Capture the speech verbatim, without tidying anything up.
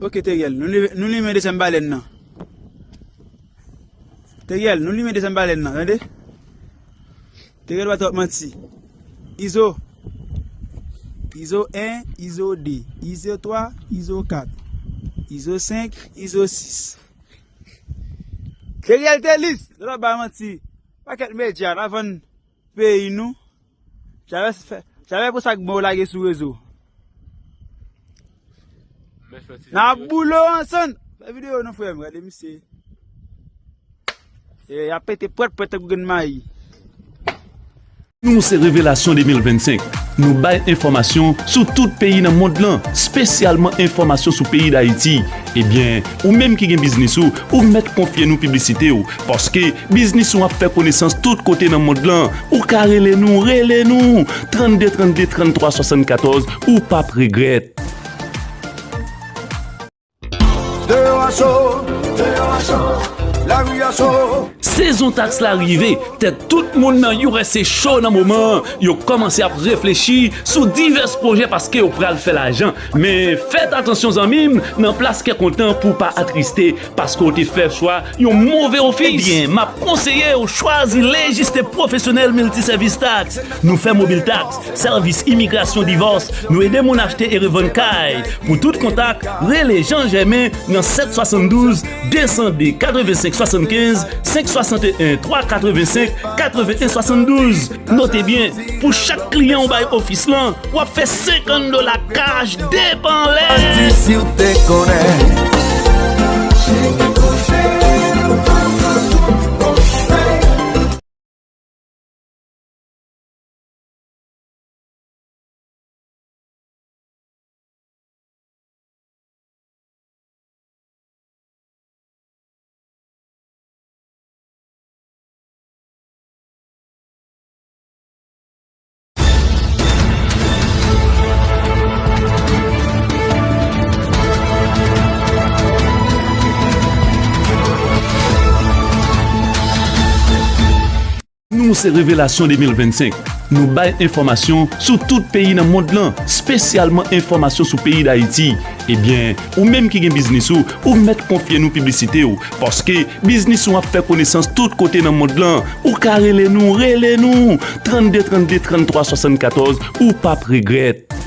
Ok, Teriel, nou limen, nou limen dezyèm balèn nan. Teriel, nou limen dezyèm balèn nan, tande? Teriel pa t ap manti. Izo. Izo en, Izo de, Izo twa, Izo kat, Izo senk, Izo sis. Teriel te lis, nou t ap bay manti. Pakèt medya, n a vann peyi nou. Chavez fè, Chavez pran sa k bon yo lage sou rezo. N ap boule w ansanm. Fè videyo non frè m, gade misye. E, y ap pete pwèt pwèt tankou grenn mayi. Nou se Revelasyon de mil vennsenk. Nou bay enfòmasyon sou tout peyi nan mond lan, espesyalman enfòmasyon sou peyi Dayiti. Ebyen, ou menm ki gen biznis ou, ou mèt konfye nou piblisite w, paske biznis ou ap fè konesans tout kote nan mond lan. Ou ka rele nou, rele nou! Trannde trannde, tranntwa swasannkatòz, ou p ap regrèt. Deyò a cho, deyò a cho, lari a cho. Sezon taks la rive, tèt tout moun nan U S A cho nan moman an. Yo kòmanse ap reflechi sou divès pwojè paske yo pral fè lajan. Men fèt atansyon zanmi m, nan plas kè kontan pou w pa atriste, paske w te fè chwa yon move ofis. Ebyen, m ap konseye w chwazi Legiste Pwofesyonèl Miltisèvis Taks. Nou fè mobil taks, sèvis imigrasyon, divòs, nou ede moun achte e revann kay. Pou tout kontak, rele Jean Germain nan sèt swasanndouz, de san de, katrevensenk swasannkenz, senk swasanteyen, twa katrevensenk, katreven swasandouz. Note byen, pou chak kliyan ou bay ofis lan, w ap fè senkant dola kach depanlè. Manti si w te konnen. Nou se Revelasyon de mil vennsenk. Nou bay enfòmasyon sou tout peyi nan mond lan, espesyalman enfòmasyon sou peyi Dayiti. Ebyen, ou menm ki gen biznis ou, ou mèt konfye nou piblisite w, paske biznis ou ap fè konesans tout kote nan mond lan. Ou ka rele nou, rele nou! Trannde trannde, tranntwa swasannkatòz, ou p ap regrèt.